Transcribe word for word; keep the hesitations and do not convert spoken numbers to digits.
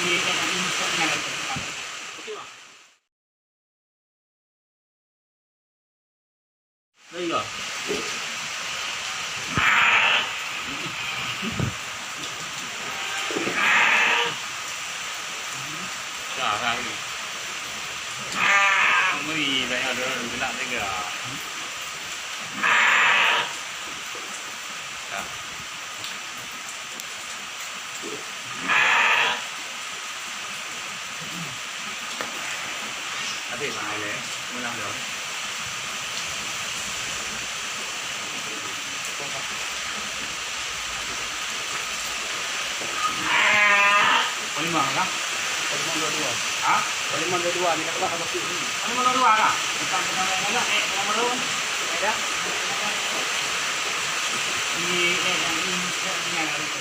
Okey, Bang. Lagi. Dah, dah ni. Meri banyak dah, gelak tiga. Dah. Habis bang air, eh. Menang dah. Panglima kah? Panglima dua dua. Ha? Panglima dua dua, ni kata apa tu? Panglima dua dua kah? Bukan Panglima dua dua, eh, Panglima dua. Ada? Ini, eh, yang ini, eh, ini yang ada.